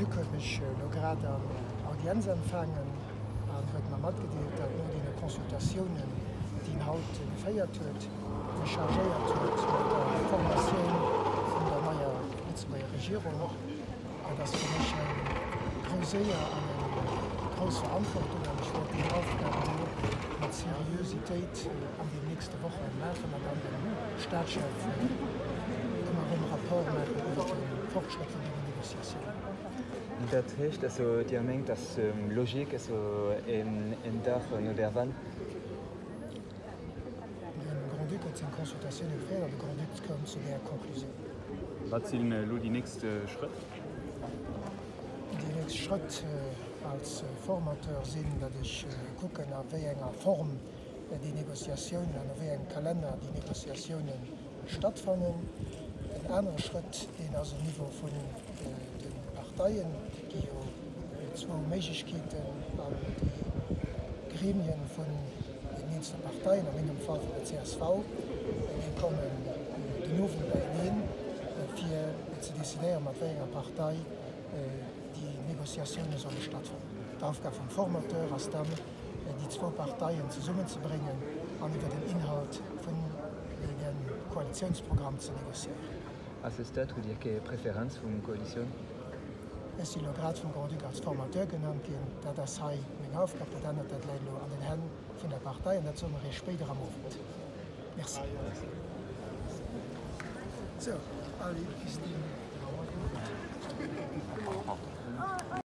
Grand-Duc huet mech elo grad an Audienz empfaangen an huet mer matgedeelt, datt no deene Consultatiounen, déi en haut geféiert huet, mech chargéiert huet mat der Formatioun vun der neier Lëtzebuerger Regierung. Dat ass fir mech eng grouss Éier an eng grouss Verantwortung an ech wäert déi Aufgab elo mat Seriösitéit an den nächste Woche maachen an dann dem Staatschef ëmmer erëm Rapport maachen iwwer de Fortschrëtt vun deenen Négociatiounen. Dat heescht also, Dir mengt, dass logique, also een Dag no der Wahl? De Grand-Duc huet seng Consultatioune geféiert an de Grand-Duc koum zu där Conclusioun. Wat sinn elo déi nächst Schrëtt? Déi nächst Schrëtt als Formateur sinn, datt ech kucken, a wéi enger Form déi Négociatiounen an a wéi engem Kalenner déi Négociatioune stattfannen. En anere Schrëtt, deen ass um Niveau vun de Parteien. Et gi jo zwou Méiglechkeeten an déi Gremien vun den eenzele Parteien, a mengem Fall vun der csv, déi kommen den Owend beieneen, fir ze decidéieren, mat wéi enger Partei déi Négociatioune solle stattfannen. D'Aufgab vum Formateur ass dann, déi zwou Parteien zesummenzebréngen an iwwer den Inhalt vun dem Koalitiounsprogramm ze négociéieren. À ce stade, hutt Dir kee Preferenz vum Koalitioun? Ech si lo grad vum Grand-Duc als Formateur genannt ginn. Dat ass hei meng Aufgab. Dat anert, dat läit elo an den Hänn vun der Partei an dat soe mer Iech spéider am Owend. Merci. Sou, allez, Christine.